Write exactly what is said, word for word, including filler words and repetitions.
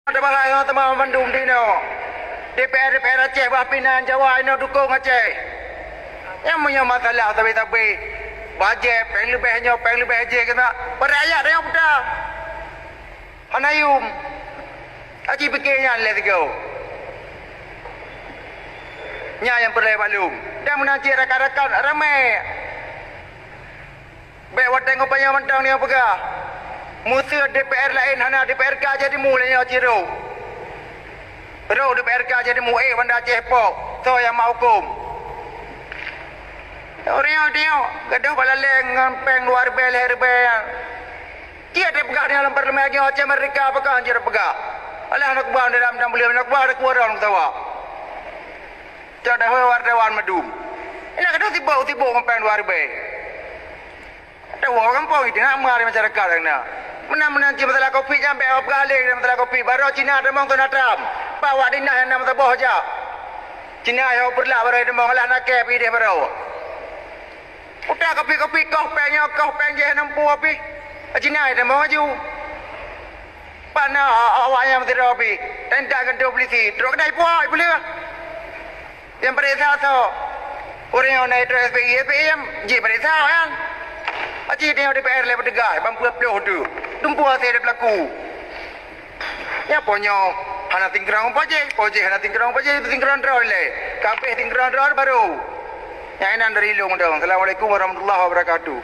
Tabahai ngon teuma bandum di inoe. DPR, DPR Aceh bah pinan Jawa inoe dukong Aceh. Nyang meunyoe masalah sabe-sabe, bajée péng leubeh nyoe, péng leubeh jih keunan, bak rakyat tanyoe peugah. Hana yum. Aci pike nyan lé sigoe. Nyan nyang peureulée bak lôn. Dan meunan cit rakan-rakan ramé. Bék watée ngon panyang mantong nyoe peugah, musoh DPR laén hana DPRK jadi mu lé nyoe cit rôh. Rôh DPRK jadi mu ék banda Aceh pok, soe nyang mak huköm. Ureuëng nyoe, gadoh bak laleng ngon péng dua ribée lhée ribée nyan. Cit tapeugah nyoe lam parlemen lagée Aceh merdeka pakon cit tapeugah. Alah aneuk buah dalam dan beliau aneuk buah ada kuara orang ketawa. Cok dah wartawan madum. Ina gadoh sibok-sibok ngon péng dua ribée. Tawoe gampông itu nak mari masyarakat na. Meunan-meunan cit masalah Covid nyan bék peugah lé masalah Covid. Baroe Cina tamong keu natam. Bak wak dinah nyang na meusaboh jak. Cina yoh peureulak baroe tamong alah nakée pih ideh baroe. Utak Covid-Covid koh péng nyoe, koh péng jih nam pue pih. Cina tamong aju. Pana awak nyang meusidroe pih. Dan tak gantung polisi. Trok kedai puai puleuh. Nyang pareksa soe? Ureuëng nyang na itu S P I, S P I nyang jih pareksa kan? Aci teuh DPR lé petugas, ban peuet ploh tu. Tumpu hase dari pelaku. Nyan po nyoe hana tingkrong pajéh, pajéh hana tingkrong pajéh, tingkrong droe lé. Kabeh tingkrong droe baru. Nyang inan dari lôn dong. Assalamualaikum warahmatullahi wabarakatuh.